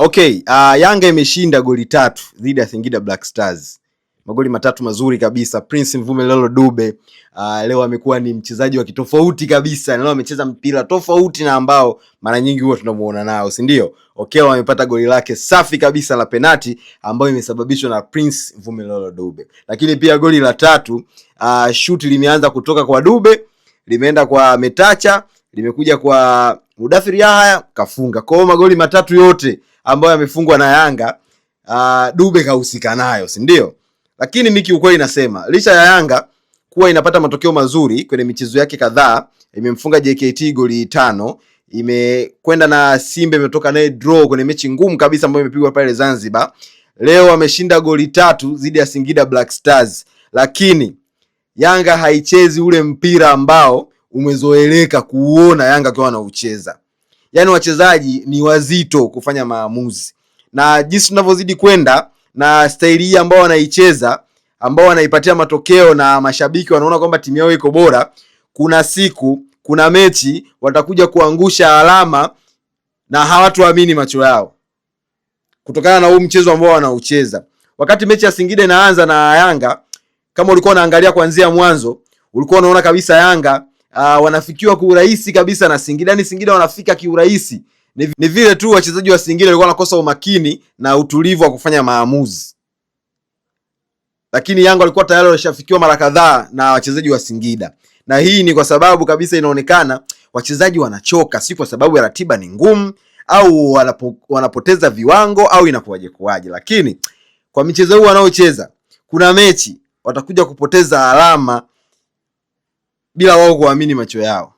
Okay, Yanga imeshinda goli 3 dhidi ya Singida Black Stars. Magoli 3 mazuri kabisa. Prince Mvumelelo Dube leo amekuwa ni mchezaji wa kitofauti kabisa. Leo amecheza mpira tofauti na ambao mara nyingi huwa tunamuona nao, si ndio? Okelo amepata goli lake safi kabisa la penati ambayo imesababishwa na Prince Mvumelelo Dube. Lakini pia goli la tatu, shuti limeanza kutoka kwa Dube, limeenda kwa Metacha, limekuja kwa Mudathir Yahya kafunga. Kwa hiyo magoli 3 yote ambayo yamefungwa na Yanga, Dube kahusika nayo, si ndio? Lakini mimi kiukweli nasema licha ya Yanga kuwa inapata matokeo mazuri kwenye michezo yake kadhaa, imemfunga JKT goli 5, imekwenda na Simba imetoka naye draw kwenye mechi ngumu kabisa ambayo imepigwa pale Zanzibar. Leo ameshinda goli 3 dhidi ya Singida Black Stars, lakini Yanga haichezi ule mpira ambao umezoeleka kuuona Yanga akiwa anaucheza. Yaani wachezaji ni wazito kufanya maamuzi, na jinsi tunavyozidi kwenda na staili hii ambao wanaicheza, ambao wanaipatia matokeo na mashabiki wanaona kwamba timu yao iko bora, kuna siku, kuna mechi watakuja kuangusha alama na hawatuamini macho yao kutokana na huu mchezo ambao wanaucheza. Wakati mechi ya Singida inaanza na Yanga, kama ulikuwa unaangalia kuanzia mwanzo, ulikuwa unaona kabisa Yanga wanafikiwa kiurahisi kabisa na Singida. Yaani Singida wanafika kiurahisi. Ni vile tu wachezaji wa Singida walikuwa wanakosa umakini na utulivu wa kufanya maamuzi. Lakini Yanga walikuwa tayari walishafikiwa mara kadhaa na wachezaji wa Singida. Na hii ni kwa sababu kabisa inaonekana wachezaji wanachoka, si kwa sababu ya ratiba ni ngumu au wanapoteza viwango au inakuwaje kuwaje. Lakini kwa michezo huu wanaocheza, kuna mechi watakuja kupoteza alama bila wao kuamini macho yao.